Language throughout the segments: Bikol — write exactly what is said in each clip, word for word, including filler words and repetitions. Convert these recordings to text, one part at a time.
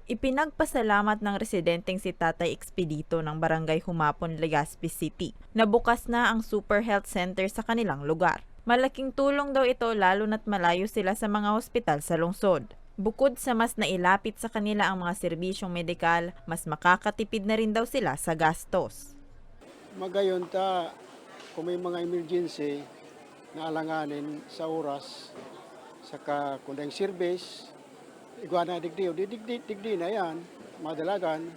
Ipinagpasalamat ng residenteng si Tatay Expedito ng Barangay Humapon, Legazpi City, na bukas na ang Super Health Center sa kanilang lugar. Malaking tulong daw ito lalo na't malayo sila sa mga hospital sa lungsod. Bukod sa mas nailapit sa kanila ang mga serbisyong medikal, mas makakatipid na rin daw sila sa gastos. Magayon ta, kung may mga emergency na alanganin sa oras, saka kung daing service, igwa na digdi, o di digdi, digdi na yan, madalagan.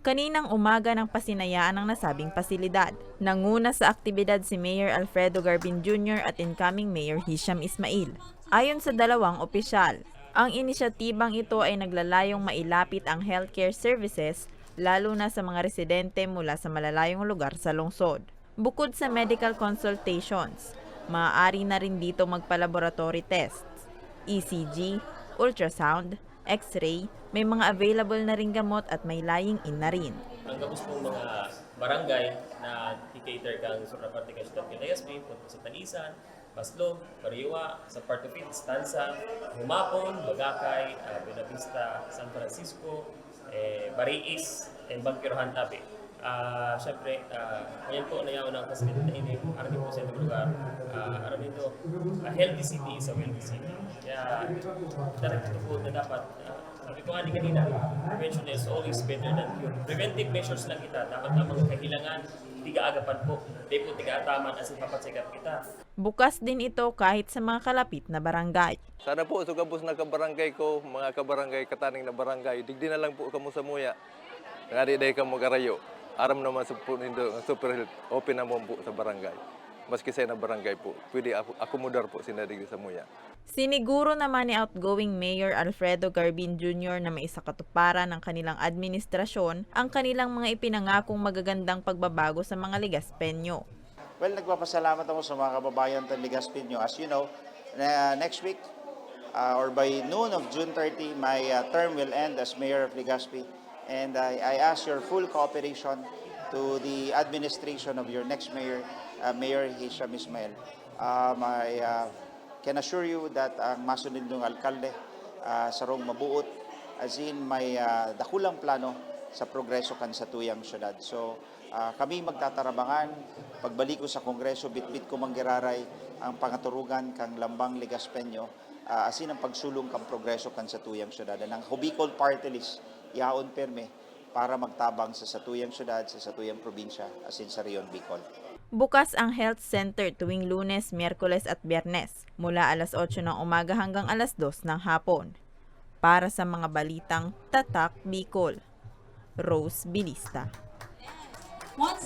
Kaninang umaga nang pasinayaan ang nasabing pasilidad. Nanguna sa aktibidad si Mayor Alfredo Garbin Junior at incoming Mayor Hisham Ismail. Ayon sa dalawang opisyal, ang inisyatibang ito ay naglalayong mailapit ang healthcare services, lalo na sa mga residente mula sa malalayong lugar sa lungsod. Bukod sa medical consultations, maaari na rin dito magpa-laboratory tests, E C G, ultrasound, X-ray, may mga available na ring gamot at may lying-in na rin. Ang gabos pong mga barangay na ki-cater kan sur na parte kan syudad kan Legazpi, punta sa Talisan, Maslog, Bariwa, sa part of it, Stanza, Humapon, Bagacay, ah, Buenavista, San Francisco, eh, Bariis, and Bangkero Hantabe. Ah, syempre, ah, ngayon po, nayaw ng facility na ini, aram po sa itong lugar, ah, aram nito, ah, healthy city is a wealthy city. Kaya, direct to po na dapat, ah, sabi ko nga ni kanina, prevention is always better than cure. Preventive measures lang kita, dapat ang mga kahilangan, tiga-agapan po, di po tiga-ataman as in papacheck up kita. Bukas din ito kahit sa mga kalapit na barangay. Sana po sa gabos na kabarangay ko, mga kabarangay, kataning na barangay, digdi na lang po kamo samuya. Ngadi dai kamo mag-arayo. Aram naman sa po nindo ang Super Health, open naman po sa barangay. Maski sa na barangay po, pwede ako- akomodar po sinda digdi samuya. Siniguro naman ni outgoing Mayor Alfredo Garbin Junior na maisakatuparan ng kanilang administrasyon ang kanilang mga ipinangakong magagandang pagbabago sa mga Legazpeño. Well, nagpapasalamat ako sa mga kababayan ng Legazpeño. As you know, na next week uh, or by noon of June thirty, my uh, term will end as mayor of Legazpi. And I, I ask your full cooperation to the administration of your next mayor, uh, Mayor Hisham Ismail. Um, I uh, can assure you that ang masunod ng alkalde, uh, sarong mabuot, as in may uh, dakulang plano sa progreso kan satuyang syudad. So, uh, kami magtatarabangan, pagbalik ko sa Kongreso, bitbit ko manggiraray ang pangaturugan kang Lambang Legazpeño, uh, asin ang pagsulong kang progreso kan satuyang syudad. Ang Hubicol Party List, yaon perme para magtabang sa satuyang syudad, sa satuyang probinsya, asin sa Rehiyon Bicol. Bukas ang health center tuwing Lunes, Miyerkules at Biyernes, mula alas otso ng umaga hanggang alas dos ng hapon. Para sa mga balitang Tatak Bicol, Rose Bilista.